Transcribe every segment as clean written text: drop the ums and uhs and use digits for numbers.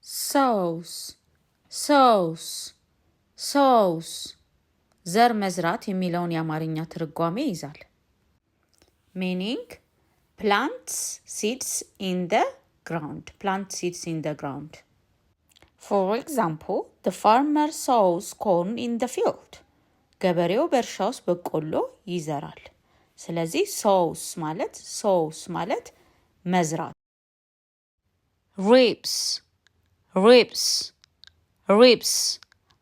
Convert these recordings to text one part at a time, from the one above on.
Sows, sows, sows ዘር መዝራት የሚለውን የአማርኛ ትርጓሜ ይይዛል። Meaning plants seeds in the ground, plant seeds in the ground. For example, the farmer sows corn in the field. ገበሬው በእርሻ ውስጥ በቆሎ ይዘራል። ስለዚህ sows ማለት መዝራት። Reaps, reaps, reaps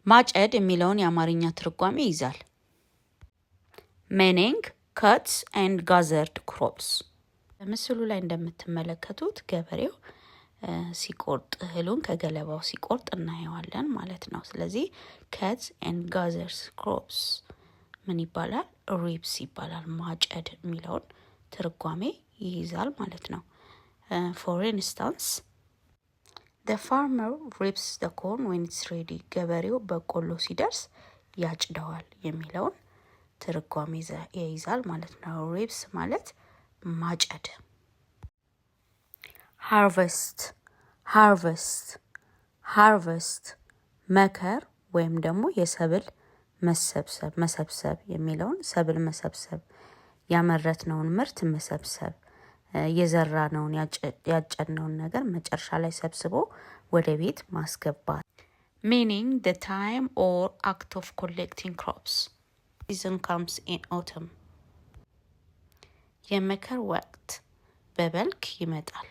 ማጨድ የሚለውን የአማርኛ ትርጓሜ ይይዛል። Meaning cuts and gathered crops። በምስሉ ላይ እንደምትመለከቱት ገበሬው ሲቆርጥ፣ እህሉን ከገለባው ሲቆርጥ እናየዋለን ማለት ነው። ስለዚህ cuts and gathers crops ምን ይባላል? Reaps ይባላል። ማጨድ የሚለውን ትርጓሜ ይይዛል ማለት ነው። For instance, the farmer reaps the corn when it's ready. ገበሬው በቆሎ ሲደርስ ያጭደዋል የሚለውን ትርጓሜ ይይዛል ማለት ነው። Reaps ማለት ማጨድ። Harvest, harvest, harvest መከር ወይም ደግሞ የሰብል መሰብሰብ፣ መሰብሰብ የሚለውን፣ ሰብል መሰብሰብ፣ ያመረትነውን ምርት መሰብሰብ፣ የዘራነውን ያጨድነውን ነገር መጨረሻ ላይ ሰብስቦ ወደ ቤት ማስገባት። Meaning the time or act of collecting crops. Season comes in autumn. የመከር ወቅት በበልግ ይመጣል።